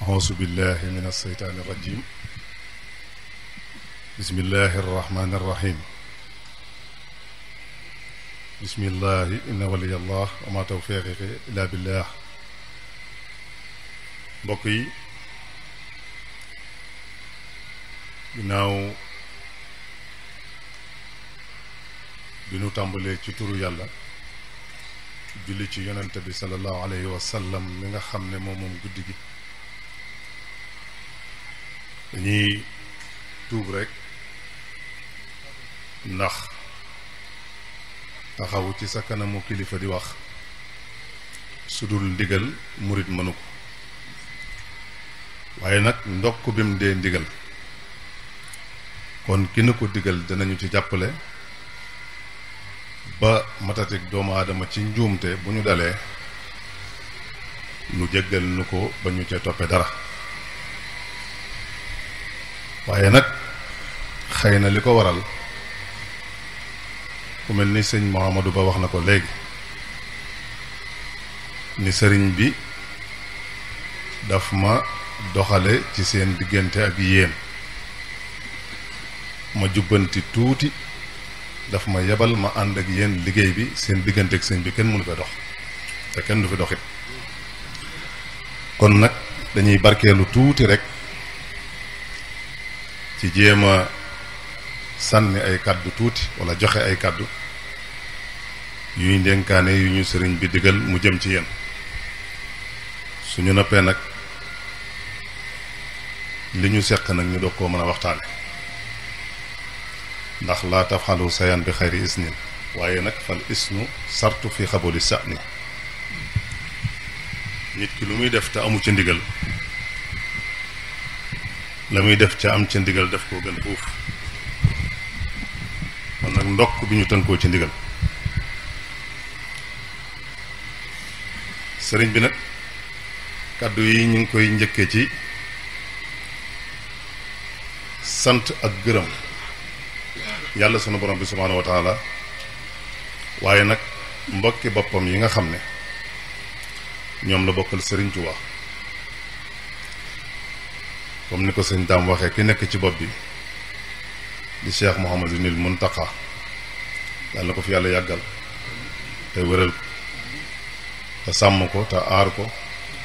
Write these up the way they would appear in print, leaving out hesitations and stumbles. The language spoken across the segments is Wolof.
أعوذ بالله من الشيطان الرجيم بسم الله الرحمن الرحيم بسم الله إن ولي الله وما توفيقي إلا بالله mbokk yi ginnaaw bi nu tàmbalee ci turu yàlla julli ci yonente bi sallallahu alayhi wa sallam mi nga xam ne moom guddi gi dañuy tuub rek ndax taxaw ci sa kanamu kilifa di wax su dul ndigal murit mënu ko waaye nag ndokk bi mu dee ndigal kon ki nu ko digal danañu ci jàppale ba matatik doomu aadama ci njuumte bu ñu dalee nu jéggal nu ko ba ñu ca toppe dara waaye nag xëy na li ko waral ku mel ni sëñ Mouhamadou Ba wax na ko léegi ni sëriñ bi daf ma doxale ci seen diggante ak yéen ma jubbanti tuuti daf ma yebal ma ànd ak yéen liggéey bi seen diggante ak sëñ bi kenn mënu ko dox te kenn du fi doxit kon nag dañuy barkeelu tuuti rek ci jéem a sànni ay kàddu tuuti wala joxe ay kàddu yuy ndénkaane yu ñu sëriñ bi digal mu jëm ci yéen suñu noppee nag li ñu seq nag ñu doog koo mën a waxtaane ndax laa tafxalu sayan bi xayri isnin waaye nag fal isnu sartu fi xaboli sa'ni nit ki lu muy def te amu ci ndigal la muy def ca am ci ndigal def koo gën fuuf kon nag ndokk bi ñu tënkoo ci ndigal sëriñ bi nag kàddu yi ñu ngi koy njëkkee ci sant ak gërëm yàlla sunu borom bi subhaanahu wa taala waaye nag mbokki boppam yi nga xam ne ñoom la bokkal sëriñ Tuubaa comme ni ko sëñ daam waxee ki nekk ci bopp bi di Cheikh Mouhamadunil Muntaqa yàlla na ko fi yàlla yàggal te wéral ko te sàmm ko te aar ko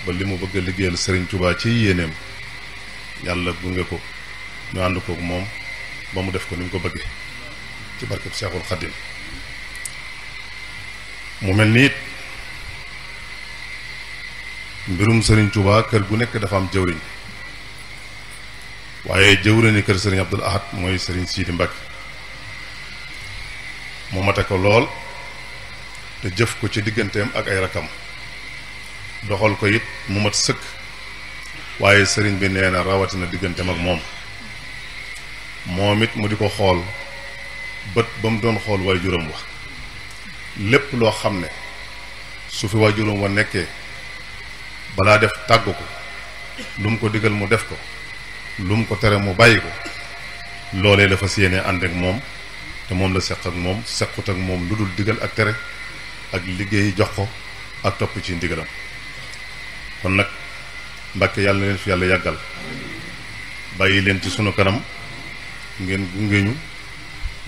ba li mu bëgg a liggéeyal sëriñ Tuubaa ci yéeneem yàlla gunge ko ñu ànd kook moom ba mu def ko ni mu ko bëggee ci barkeb Seexul Xaddim mu mel ni it mbirum sëriñ Tuubaa kër gu nekk dafa am jëwriñ waaye jëwriñu kër sëriñ Abdul Ahad mooy sëriñ Siidi Mbàkke mu mate ko lool te jëf ko ci digganteem ak ay rakam doxal ko it mu mat sëkk waaye sëriñ bi nee na rawatina digganteem ak moom it mu di ko xool bët ba mu doon xool waajuram wa lépp loo xam ne su fi waajuram wa nekkee balaa def tàgg ko lu mu ko digal mu def ko lu mu ko tere mu bàyyi ko loolee la fas yéene ànd ak moom te moom la seq ak moom sequt ak moom lu dul digal ak tere ak liggéey jox ko ak topp ci ndigalam kon nag Mbàkke yàlla na leen fi yàlla yàggal bàyyi leen ci sunu kanam ngeen gunge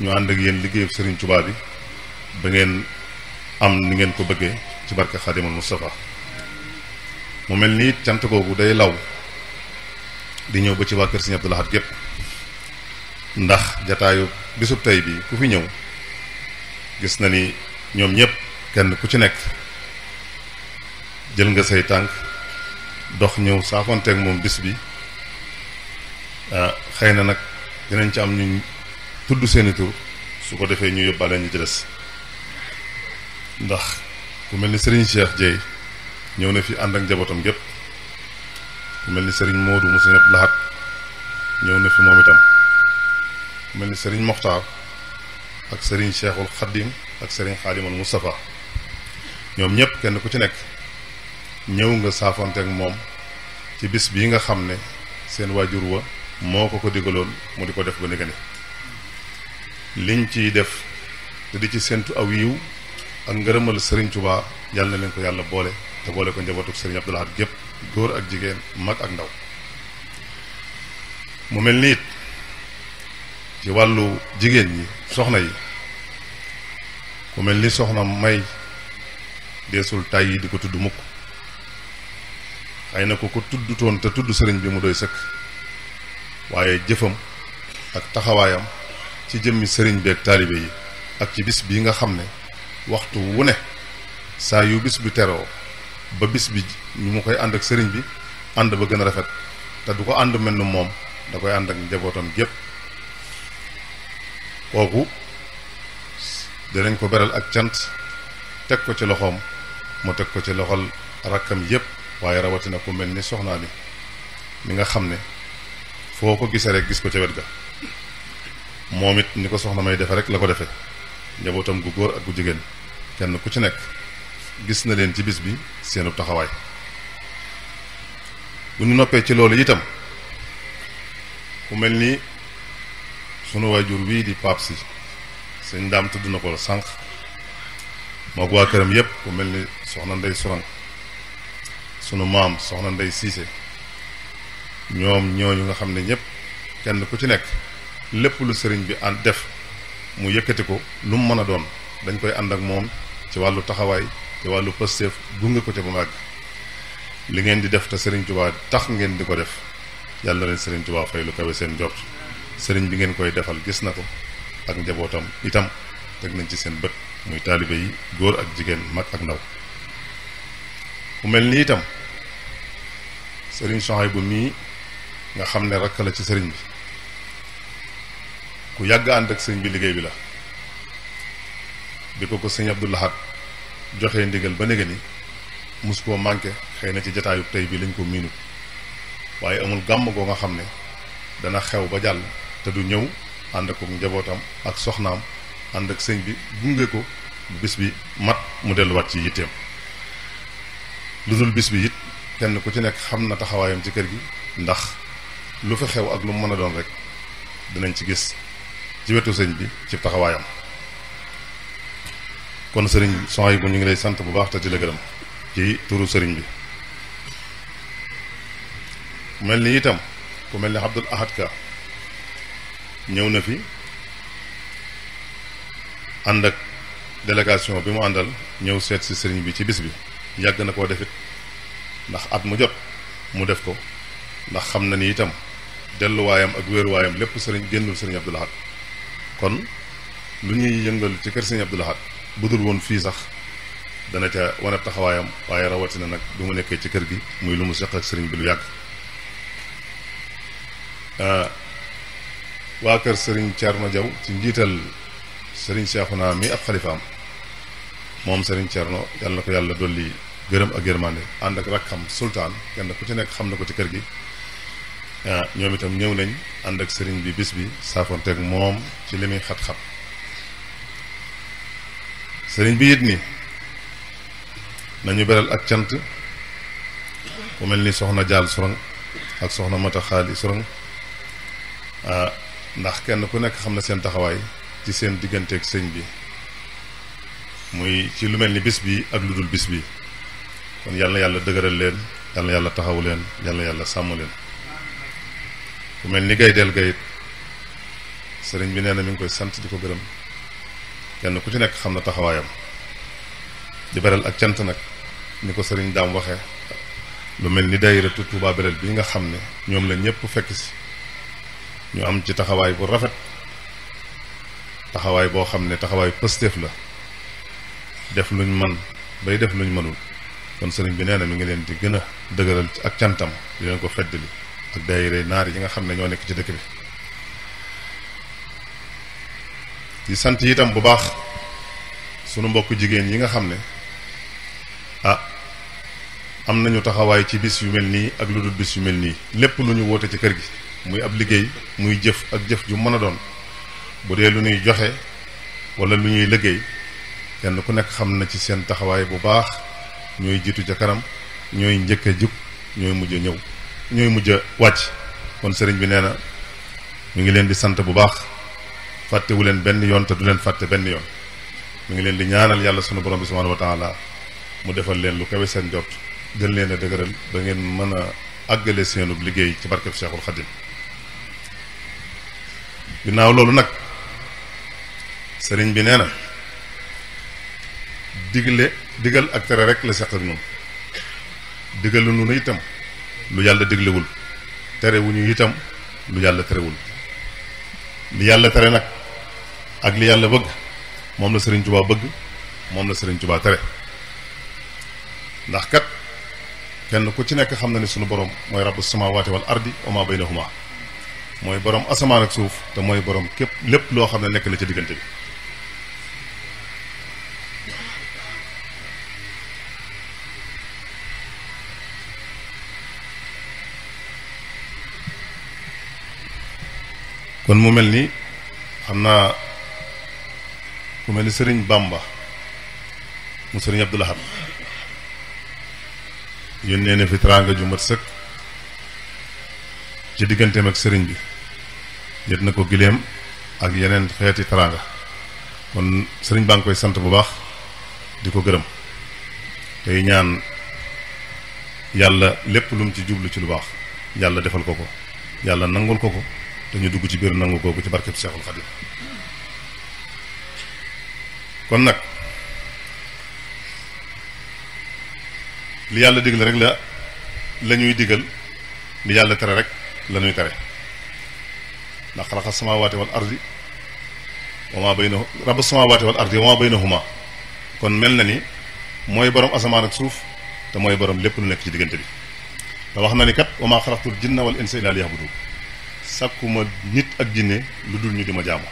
ñu ànd ak yéen liggéeyub Sëriñ Tuubaa bi ba ngeen am ni ngeen ko bëggee ci barke Xaadimal Mustafa mu mel ni cant googu day law di ñëw ba ci waa kër Sëriñ Abdul Ahad gépp ndax jataayu bisub tey bi ku fi ñëw gis na ni ñoom ñëpp kenn ku ci nekk jël nga say tànk dox ñëw saafonteeg moom bis bi xëy na nag dinañ ci am ñu tudd seeni tur su ko defee ñu yóbbaale ñu ci des ndax ku mel ni Serigne Cheikh Dieye ñëw na fi ànd ak njabootam gépp ku mel ni Serigne Modou mu Sëriñ Abdul Ahad ñëw na fi moom itam ku mel ni Serigne Mokhtar ak Serigne Cheikhul Khadim ak Serigne Khadimal Moustapha ñoom ñëpp kenn ku ci nekk ñëw nga saafonte ak moom ci bis bii nga xam ne seen waajur wa moo ko digaloon mu di ko def ba négane liñ ciy def te di ci séntu aw yiw ak ngërëmal Serigne Touba yàlla na leen ko yàlla boole te boole ko njabootu Serigne Abdul Ahad gépp góor ak jigéen mag ak ndaw. mu mel ni it ci wàllu jigéen ñi soxna yi ku mel ni soxna May deesul tàyyi di ko tudd mukk. xëy na ko tudd toon te tudd sëriñ bi mu doy sëkk waaye jëfam ak taxawaayam ci jëmmi sëriñ bi ak taalibe yi ak ci bis bii nga xam ne waxtu wu ne saa yu bis bi teroo ba bis bi ñu mu koy ànd ak sëriñ bi ànd ba gën a rafet te du ko ànd mel ni moom da koy ànd ak njabootam gépp. kooku dinañ ko beral ak cant teg ko ci loxoom mu teg ko ci loxol rakkam yépp waaye rawatina ku mel ni soxnaa mi nga xam ne foo ko gisee rek gis ko ca wet ga. moom it ni ko soxna May defe rek la ko defee njabootam gu góor ak gu jigéen kenn ku ci nekk gis na leen ci bis bi seenu taxawaay. bu ñu noppee ci loolu itam ku mel ni sunu waajur wii di Pape Si sëñ Daam tudd na ko sànq moog waa këram yépp ku mel ni soxna Ndey Surang sunu maam soxna Ndey Siise ñoom ñooñu nga xam ne ñëpp kenn ku ci nekk lépp lu sëriñ bi ànd def mu yëkkati ko lu mu mën a doon dañ koy ànd ak moom ci wàllu taxawaay ci wàllu pësteef gunge ko ca ba màgg. li ngeen di def te sëriñ Tuubaa tax ngeen di ko def yàlla leen sëriñ Tuubaa fay lu kawe seen jot. sëriñ bi ngeen koy defal gis na ko ak njabootam itam teg nañ ci seen bët muy taalibe yi góor ak jigéen mag ak ndaw. mu mel ni itam sëriñ Souhaïbou mii nga xam ne rakk la ci sëriñ bi ku yàgg ànd ak sëriñ bi liggéey bi la. bi ko sëriñ Abdou Lahad joxee ndigal ba néega ni mus koo manqué xëy na ci jataayu tey bi lañ ko miinu waaye amul gàmm goo nga xam ne dana xew ba jàll te du ñëw ànd ak njabootam ak soxnaam ànd ak sëñ bi gunge ko bis bi mat mu delluwaat ci yitteem. lu dul bis bi it kenn ku ci nekk xam na taxawaayam ci kër gi ndax lu fi xew ak lu mu mën a doon rek dinañ ci gis ci wetu sëñ bi ci taxawaayam. kon sëriñ Souhaïbou ñu ngi lay sant bu baax te di la gërëm ci turu sëriñ bi. mel ni itam ku mel ni Abdoul Ahad Ka ñëw na fi ànd ak délégation bi mu àndal ñëw seet si sëriñ bi ci bis bi. yàgg na koo defit ndax at mu jot mu def ko ndax xam na ni itam delluwaayam ak wéeruwaayam lépp sëriñ génnul sëriñ Abdoul Ahad. kon lu ñuy yëngal ci kër sëriñ Abdoul Ahad bu dul woon fii sax dana ca wane taxawaayam waaye rawatina nag bi mu nekkee ci kër gi muy lu mu seq ak sëriñ bi lu yàgg. waa kër sëriñ Thierno Diaw ci njiital sëriñ Cheikhouna mi ab xalifaam moom sëriñ Thierno yàlla na ko yàlla dolli gërëm ak yërmande ànd ak rakkam sultaan kenn ku ci nekk xam na ko ci kër gi. ñoom itam ñëw nañ ànd ak sëriñ bi bis bi saafonteeg moom ci li muy xat-xat. sëriñ bi it ni nañu beral ak cant ku mel ni soxna Jaal Surang ak soxna Mata Xaali Surang ndax kenn ku nekk xam na seen taxawaay ci seen digganteeg sëñ bi muy ci lu mel ni bis bi ak lu dul bis bi. kon yàlla na yàlla dëgëral leen yàlla na yàlla taxawu leen yàlla na yàlla sàmm leen. ku mel ni Gaydel Gayit sëriñ bi nee na mi ngi koy sant di ko gërëm kenn ku ci nekk xam na taxawaayam. di beral ak cant nag ni ko sëriñ Daam waxee lu mel ni daayiratu Touba Belel bi nga xam ne ñoom la ñëpp fekk si ñu am ci taxawaay bu rafet taxawaay boo xam ne taxawaay pëstéef la def luñ man bay def luñ mënul. kon sëriñ bi nee na mi ngi leen di gën a dëgëral ak cantam di leen ko feddali ak daayira naar yi nga xam ne ñoo nekk ci dëkk bi. di sant itam bu baax sunu mbokk jigéen yi nga xam ne am nañu taxawaay ci bis yu mel nii ak lu dul bis yu mel nii. lépp lu ñu woote ci kër gi muy ab liggéey muy jëf ak jëf ju mën a doon bu dee lu ñuy joxe wala lu ñuy liggéey kenn ku nekk xam na ci seen taxawaay bu baax. ñooy jiitu ca kanam ñooy njëkk a jub ñooy mujj a ñëw ñooy mujj a wàcc. kon sëriñ bi nee na mi ngi leen di sant bu baax fàttewu leen benn yoon te du leen fàtte benn yoon. mi ngi leen di ñaanal yàlla sunu borom bi subhanahu wa taala mu defal leen lu kawe seen jot gën leen a dëgëral ba ngeen mën a àggale seenub liggéey ci barkeb Cheikhul Khadim ginnaaw loolu nag sëriñ bi nee na digal ak tere rek la seq ak ñun digal lu nu itam lu yàlla diglewul tere wu ñu itam lu yàlla terewul li yàlla tere nag ak li yàlla bëgg moom la sëriñ Tuubaa bëgg moom la sëriñ Tuubaa tere ndax kat kenn ku ci nekk xam na ne sunu borom mooy rabbu samaawaati wal ardi wa maa baynahuma mooy borom asamaan ak suuf te mooy borom képp lépp loo xam ne nekk na ci diggante bi kon mu mel ni xam naa ku mel ni sëriñ Bamba mu sëriñ Abdou Lahad yónnee na fi teraanga ju mat sëkk ci digganteem ak sëriñ bi yët na ko gileem ak yeneen xeeti teraanga kon sëriñ baa ngi koy sant bu baax di ko gërëm tey ñaan yàlla lépp lu mu ci jublu ci lu baax yàlla defal ko ko yàlla nangul ko ko te ñu dugg ci biir nangu googu ci barkeb Seexul Xadiim kon nag li yàlla digal rek la ñuy digal li yàlla tere rek la ñuy tere ndax xalaqa samaawaati wal ardi wa maa baynahu rabbu samaawaati wal ardi wa maa baynahuma kon mel na ni mooy borom asamaan ak suuf te mooy borom lépp lu nekk ci diggante bi te wax na ni kat wa maa xalaqtul jinna wal insa illaa liya'buduun sàkkuma nit ak jinne lu dul ñu di ma jaamu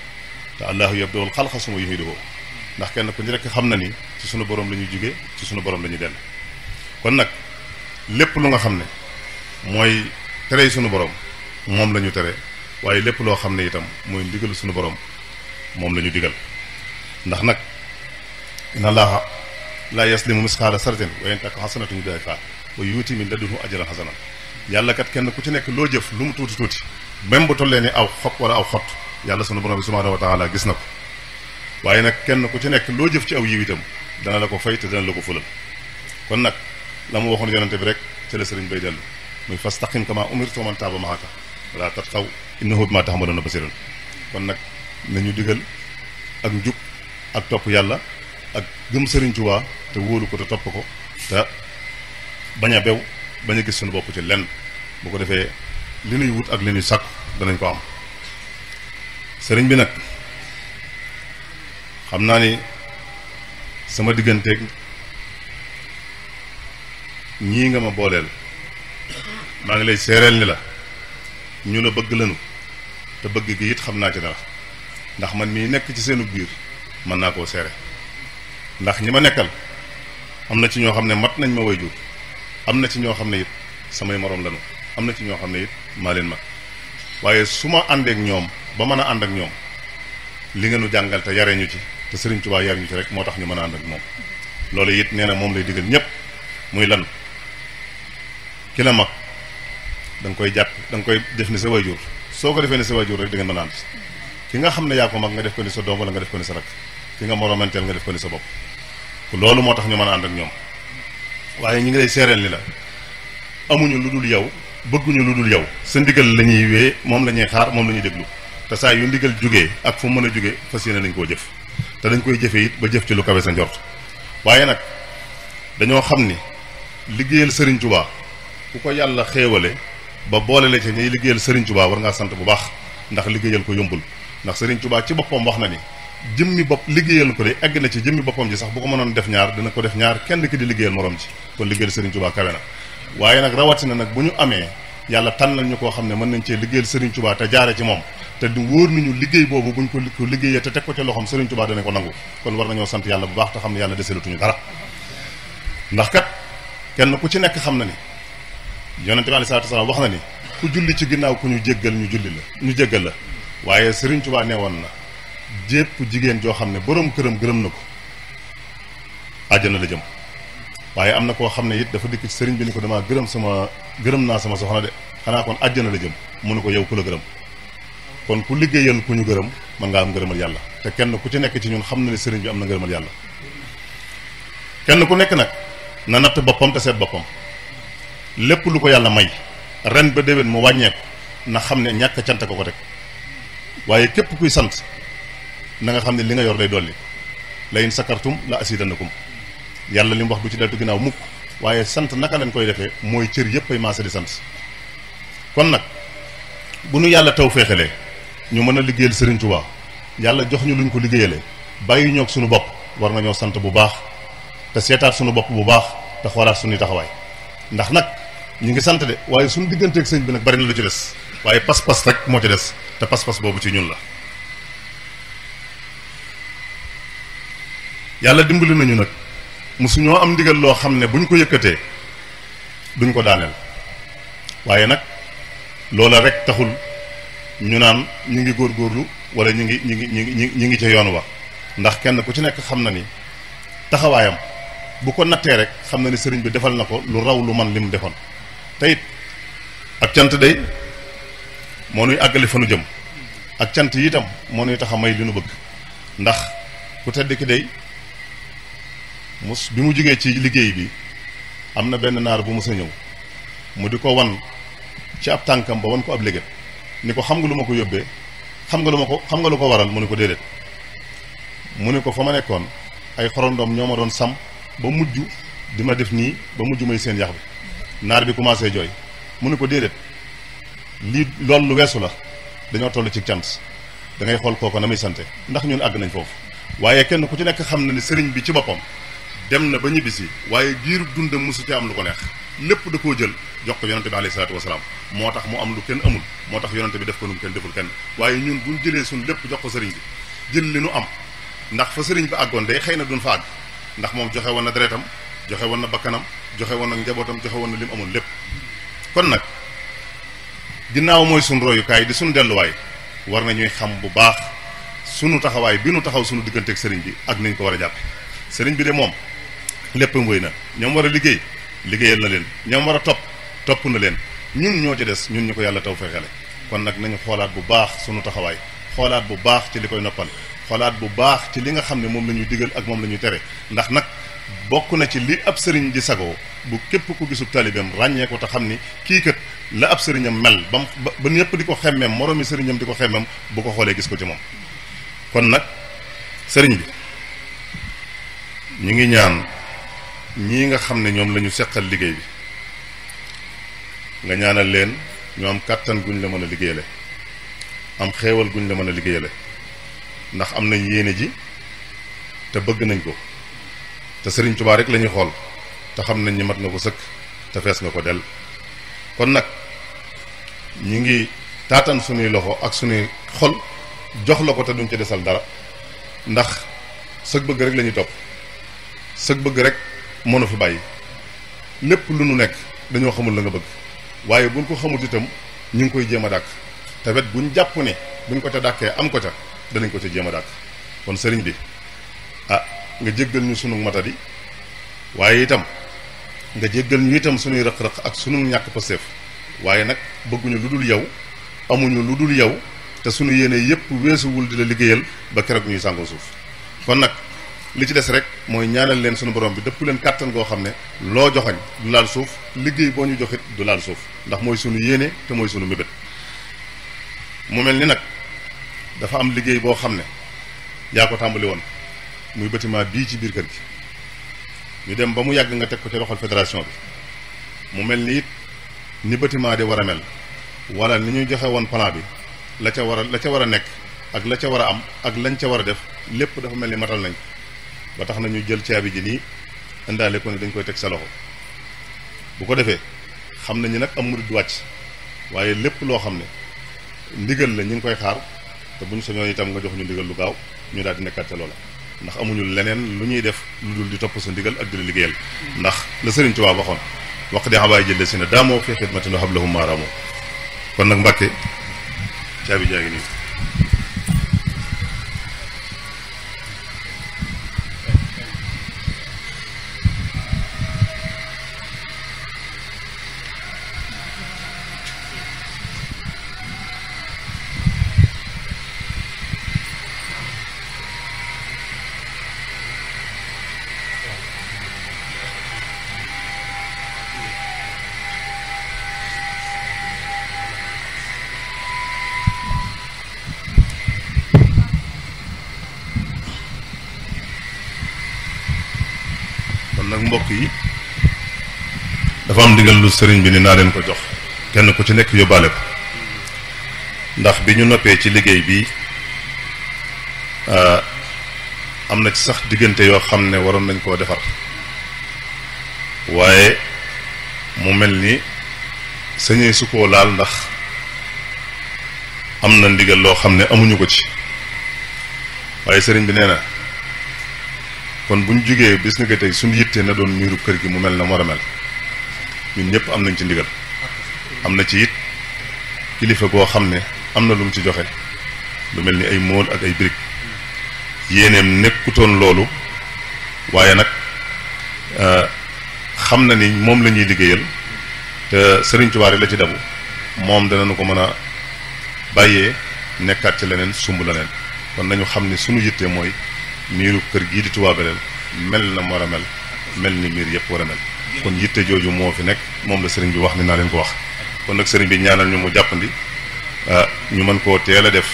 te allahu yabda'ul xalqa summa yu'iiduhu ndax kenn ku ñu rekk xam na ni ci sunu borom la ñuy jóge ci sunu borom la ñuy dellu kon nag lépp lu nga xam ne mooy tere sunu borom moom la ñu tere waaye lépp loo xam ne itam mooy ndigal sunu borom moom la ñu digal ndax nag inna allaha laa yaslimu misqaala sarratin wa in takku hasanatun yudaa'ifuhaa wa yu'ti min ladunhu ajran hasanan yàlla kat kenn ku ci nekk loo jëf lu mu tuuti tuuti même bu tollee ni aw xob wala aw xott yàlla sunu borom bi subhaanahu wa taala gis na ko waaye nag kenn ku ci nekk loo jëf ci aw yiw itam dana la ko fay te dana la ko fulal kon nag la mu waxoon yonente bi rek ca la sëriñ bay dellu muy fastaqim kama umirta wa man taaba ma'aka wala tatghaw innahu bimaa ta'maluuna basiirun kon nag nañu digal ak njub ak topp yàlla ak gëm sëriñ Tuubaa te wóolu ko te topp ko te bañ a bew bañ a gis suñu bopp ci lenn bu ko defee li nuy wut ak li nuy sàkku danañ ko am sëriñ bi nag xam naa ni sama digganteeg ñii nga ma booleel maa ngi lay seereel ni la ñu la bëgg lanu te bëgg gi it xam naa ci dara ndax man mii nekk ci seenu biir mën naa koo seere ndax ñi ma nekkal am na ci ñoo xam ne mat nañ ma waajur am na ci ñoo xam ne it samay moroom lanu am na ci ñoo xam ne it maa leen mag waaye su ma àndeek ñoom ba mën a ànd ak ñoom li nga nu jàngal te yare ñu ci te Sëriñ Tuubaa yar ñu ci rek moo tax ñu mën a ànd ak moom loolu it nee na moom lay digal ñépp muy lan ki la mag da nga koy jàpp da nga koy def ni sa waajur soo ko defee ni sa waajur rek da ngeen mën a ànd ki nga xam ne yaa ko mag nga def ko ni sa doom wala nga def ko ni sa rak ki nga moromanteel nga def ko ni sa bopp loolu moo tax ñu mën a ànd ak ñoom waaye ñi ngi lay seereel ni la amuñu lu dul yow bëgguñu lu dul yow sa ndigal la ñuy wee moom la ñuy xaar moom la ñuy déglu te saa yu ndigal jógee ak fu mën a jógee fas yéene nañ koo jëf te dañ koy jëfee it ba jëf ci lu kawe sa njort waaye nag dañoo xam ni liggéeyal Sëriñ Tuubaa ku ko yàlla xéewale ba boole la ci ñuy liggéeyal Sëriñ Tuubaa war ngaa sant bu baax ndax liggéeyal ko yombul ndax Sëriñ Tuubaa ci boppam wax na ni jëmmi bopp liggéeyal ko de egg na ci jëmmi boppam ji sax bu ko mënoon def ñaar dina ko def ñaar kenn ki di liggéeyal morom ji kon liggéeyal Sëriñ Tuubaa kawe na waaye nag rawatina nag bu ñu amee yàlla tànnal ñu koo xam ne mën nañ cee liggéeyal Sëriñ Tuubaa te jaare ci moom te du wóor nañu liggéey boobu buñ ko liggéeyee te teg ko ca loxoom Sëriñ Tuubaa danañ ko nangu kon war nañoo sant yàlla bu baax te xam ne yàlla deselatuñu dara ndax kat kenn ku ci nekk xam na ni yonente bi alayhi salaatu wasalaam wax na ni ku julli ci ginnaaw ku ñu jéggal ñu julli la ñu jéggal la waaye Sëriñ Tuubaa nee woon na jépp jigéen joo xam ne borom këram gërëm na ko àjjana la jëm waaye am na koo xam ne it dafa dikk ci sëriñ bi ni ko damaa gërëm naa sama soxna de xanaa kon àjjana la jëm mu ne ko yow ku la gërëm kon ku liggéeyal ku ñu gërëm mën ngaa am ngërëmal yàlla te kenn ku ci nekk ci ñun xam na ne sëriñ bi am na ngërëmal yàlla kenn ku nekk nag na natt boppam te seet boppam lépp lu ko yàlla may ren ba déwén mu wàññeeku na xam ne ñàkk cant ko teg waaye képp kuy sant na nga xam ne li nga yor day dolli la in sakartum la asidannakum yàlla li mu wax du ci deltu ginnaaw mukk waaye sant naka lañ koy defee mooy cër yépp ay maase di sant kon nag bu nu yàlla taw féexalee ñu mën a liggéeyal Serigne Touba yàlla jox ñu luñ ko liggéeyalee bàyyi ñoog suñu bopp war nañoo sant bu baax te seetaat suñu bopp bu baax te xoolaat suñuy taxawaay ndax nag ñu ngi sant de waaye suñu digganteeg sëñ bi nag bari na lu ci des waaye pas-pas rek moo ci des te pas-pas boobu ci ñun la yàlla dimbali nañu nag musuñoo am ndigal loo xam ne buñ ko yëkkatee duñ ko daaneel waaye nag loola rek taxul ñu naan ñu ngi góorgóorlu wala ñu ngi ca yoon wa ndax kenn ku ci nekk xam na ni taxawaayam bu ko nattee rek xam na ni sëriñ bi defal na ko lu raw lu man li mu defoon te it ak cant day moo nuy àggali fa nu jëm ak cant yi itam moo nuy tax a may li nu bëgg ndax ku tedd ki day bi mu jógee ci liggéey bi am na benn naar bu mës a ñëw mu di ko wan ci ab tànkam ba wan ko ab léget ni ko xam nga lu ma ko yóbbee xam nga lu ko waral mu ne ko déedéet mu ne ko fa ma nekkoon ay xorondoom ñoo ma doon sam ba mujj di ma def nii ba mujj may seen yax bi naar bi commencé jooy mu ne ko déedéet lii loolu lu weesu la dañoo toll ci cant da ngay xool kooko na muy sante ndax ñun àgg nañ foofu waaye kenn ku ci nekk xam na ne sëriñ bi ci boppam dem na ba ñibbisi waaye giiru dundam mosu ci am lu ko neex lépp da koo jël jox ko yonante bi alayhi salaatu wasalaam moo tax mu am lu kenn amul moo tax yonante bi def ko nu mu kenn deful kenn waaye ñun buñ jëlee suñ lépp jox ko sëriñ bi jël li nu am ndax fa sëriñ bi àggoon day xëy na duñ fa àgg ndax moom joxe woon na deretam joxe woon na bakkanam joxe woon na njabootam joxe woon na li mu amoon lépp kon nag ginnaaw mooy suñ royukaay di suñ delluwaay war nañuy xam bu baax sunu taxawaay bi nu taxaw sunu digganteeg sëriñ bi ak nañ ko war a jàpp sëriñ bi de moom léppam wéy na ñoom war a liggéey liggéeyal na leen ñoom war a topp na leen ñun ñoo ci des ñun ñu ko yàlla taw fexele kon nag nañu xoolaat bu baax sunu taxawaay xoolaat bu baax ci li koy noppal xoolaat bu baax ci li nga xam ne moom la ñuy digal ak moom la ñuy tere ndax nag bokk na ci li ab sëriñ di sagoo bu képp ku gisub taalibeem ràññee ko te xam ni kii kat la ab sëriñam mel ba ñëpp di ko xemmeem moroomi sëriñam di ko xemmeem bu ko xoolee gis ko ci moom kon nag sëriñ bi ñu ngi ñaan ñii nga xam ne ñoom la ñu seqal liggéey bi nga ñaanal leen ñu am kàttan guñ la mën a liggéeyale am xéewal guñ la mën a liggéeyale ndax am nañ yéene ji te bëgg nañ ko te Sëriñ Tuubaa rek la ñuy xool te xam nañ ni mat nga ko sëkk te fees nga ko del kon nag ñi ngi taatan suñuy loxo ak suñuy xol jox la ko te duñ ci desal dara ndax sëg bëgg rek la ñuy topp sëg bëgg rek mënu fi bàyyi lépp lu nu nekk dañoo xamul la nga bëgg waaye buñ ko xamut itam ñu ngi koy jéem a dàkk te wet buñ jàpp ne buñ ko ca dàkkee am ko ca danañ ko ca jéem a dàkk kon sëriñ bi ah nga jéggal ñu sunu matadi waaye itam nga jéggal ñu itam sunuy rëq-rëq ak sunu ñàkk pasteef waaye nag bëgguñu lu dul yow amuñu lu dul yow te sunu yéene yépp weesuwul di la liggéeyal ba keroog ñuy sàngoo suuf kon nag li ci des rek mooy ñaanal leen sunu borom bi dëpp leen kàttan goo xam ne loo joxañ du laal suuf liggéey boo ñu joxit du laal suuf ndax mooy sunu yéene te mooy sunu mébét mu mel ni nag dafa am liggéey boo xam ne yaa ko tàmbali woon muy bâtiment bii ci biir kër gi ñu dem ba mu yàgg nga teg ko ci loxol fédération bi mu mel ni it ni bâtiment di war a mel wala ni ñuy joxe woon plan bi la ca war a nekk ak la ca war a am ak lañ ca war a def lépp dafa mel ni matal nañ ba tax na ñu jël caabi ji nii indaale ko ne dañ koy teg sa loxo bu ko defee xam nañu nag am murid du wàcc waaye lépp loo xam ne ndigal la ñu ngi koy xaar te bu ñu sañoon itam nga jox ñu ndigal lu gaaw ñu daal di nekkaat ca loola ndax amuñu leneen lu ñuy def lu dul di topp sa ndigal ak di la liggéeyal ndax la Sëriñ Tuubaa waxoon wax di xabaay jëlle si ne daamoo fi xidmatin wa hablahum maaraamoo kon nag Mbàkke caabi jaa ngi nii nag mbokk yi dafa am ndigal lu sëriñ bi ni naa leen ko jox kenn ku ci nekk yóbbaale ko ndax bi ñu noppee ci liggéey bi am na ci sax diggante yoo xam ne waroon nañ koo defar waaye mu mel ni sañee su koo laal ndax am na ndigal loo xam ne amuñu ko ci waaye sëriñ bi nee na kon buñ jógee bis ni ko tey suñu yittee na doon miiru kër gi mu mel na mu war a mel ñun ñëpp am nañ ci ndigal am na ci it kilifa goo xam ne am na lu mu ci joxe lu mel ni ay móol ak ay birig yéeneem nekkutoon loolu waaye nag xam na ni moom la ñuy liggéeyal te Sëriñ Tuubaa rek la ci dabu moom danañu ko mën a bàyyee nekkaat ci leneen sumb leneen kon nañu xam ni sunu yitte mooy miiru kër gii di Touba Belel mel na mu war a mel ni miir yëpp war a mel kon yitte jooju moo fi nekk moom la sëriñ bi wax ni naa leen ko wax kon nag sëriñ bi ñaanal ñu mu jàppandi ñu mën koo teel a def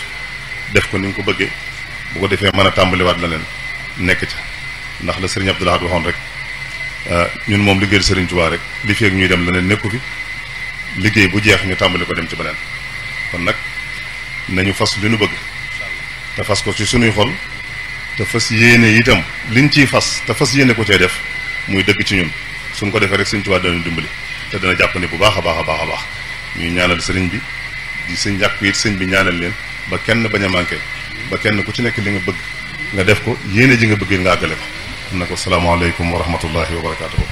ko ni nga ko bëggee bu ko defee mën a tàmbaliwaat la leen nekk ca ndax la sëriñ Abdou Lahad waxoon rek ñun moom liggéey sëriñ Touba rek li feeg ñuy dem la leen nekku fi liggéey bu jeex ñu tàmbali ko dem ci beneen kon nag nañu fas li nu bëgg te fas ko ci sunuy xol te fas yéene itam liñ ciy fas te fas yéene ko cee def muy dëgg ci ñun suñ ko defee rek sëriñ Touba dana dimbali te dana jàppandi bu baax a baax a baax a baax ñuy ñaanal sëriñ bi di sëñ jàkk it sëñ bi ñaanal leen ba kenn bañ a manqué ba kenn ku ci nekk li nga bëgg nga def ko yéene ji nga bëgg nga àggale ko am na ko salaamaaleykum wa rahmatullahi wa barakaatuhu.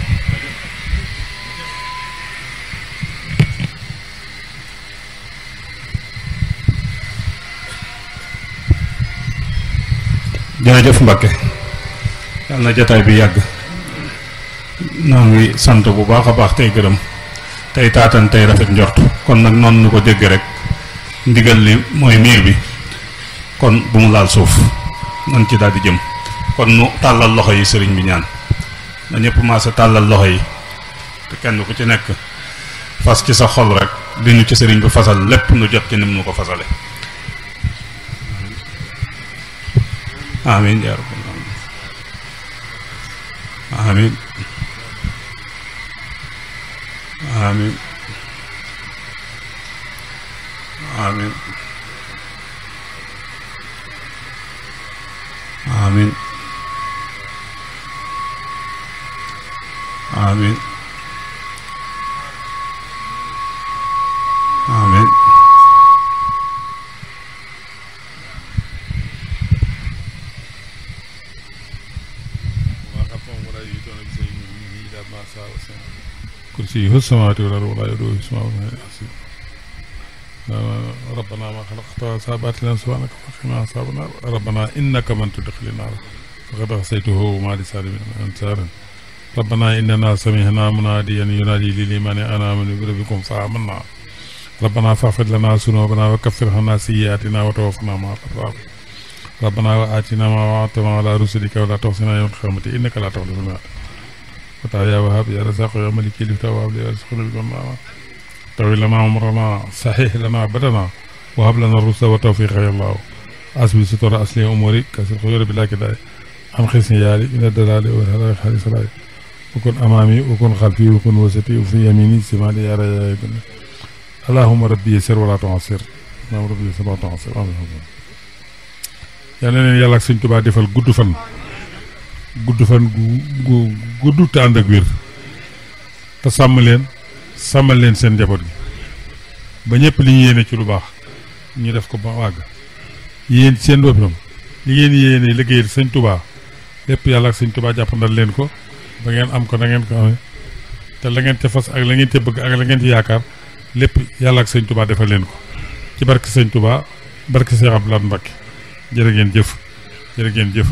jërëjëf Mbacke yàlla na jataay bi yàgg noo ngi sant bu baax a baax tey gërëm tey taatan tey rafet njort kon nag noonu nu ko dégg rek ndigal li mooy miir bi kon bu mu laal suuf nan ci daal di jëm kon nu tàllal loxo yi sëriñ bi ñaan na ñëpp maasa tàllal loxo yi te kenn ku ci nekk fas ci sa xol rek li nu ci sëriñ bi fasal lépp nu jot ci nim nu ko fasale amin yaa rabbal alamin amin amin amin amin amin كرسيه السماوات والأرض ولا يؤوده حفظهما ربنا ما خلقت سابات لنا سبحانك فقنا عذاب النار ربنا إنك من تدخل النار فقد عصيته وما لسالم من أنصار ربنا إننا سمعنا مناديا ينادي للإيمان أن آمنوا بربكم فآمنا ربنا فاغفر لنا ذنوبنا وكفر عنا سيئاتنا وتوفنا مع الأبرار ربنا وآتنا ما وعدتنا على رسلك ولا تخزنا يوم القيامة إنك لا تخلف الميعاد وتعالى يا وهاب يا رزاق يا ملك لفتى وهب لي رزق بالجنة طويل لنا عمرنا صحيح لنا بدنا وهب لنا الرشد والتوفيق يا الله أسبي ستر أصلي أموري كسر خير بلا كداي عن خصني يالي من الدلال والهلاك حديث راي وكن أمامي وكن خلفي وكن وسطي وفي يميني سمالي يا ريا اللهم ربي يسر ولا تعسر اللهم ربي يسر ولا تعسر آمين yàlla na leen yàlla ak sëñ Tuubaa defal gudd fan gu gudd te ànd ak wér te sàmmal leen seen njaboot gi ba ñëpp li ñu yéene ci lu baax ñu def ko ba wàgg yéen seen boppam li ngeen yéene liggéeyal sëñ Tuubaa lépp yàlla ak sëñ Tuubaa jàppandal leen ko ba ngeen am ko na ngeen ko amee te la ngeen ca fas ak la ngeen ca bëgg ak la ngeen ci yaakaar lépp yàlla ak sëñ Tuubaa defal leen ko ci barke sëñ Tuubaa barke Cheikh Abdou Lahad Mbacké jërë ngeen jëf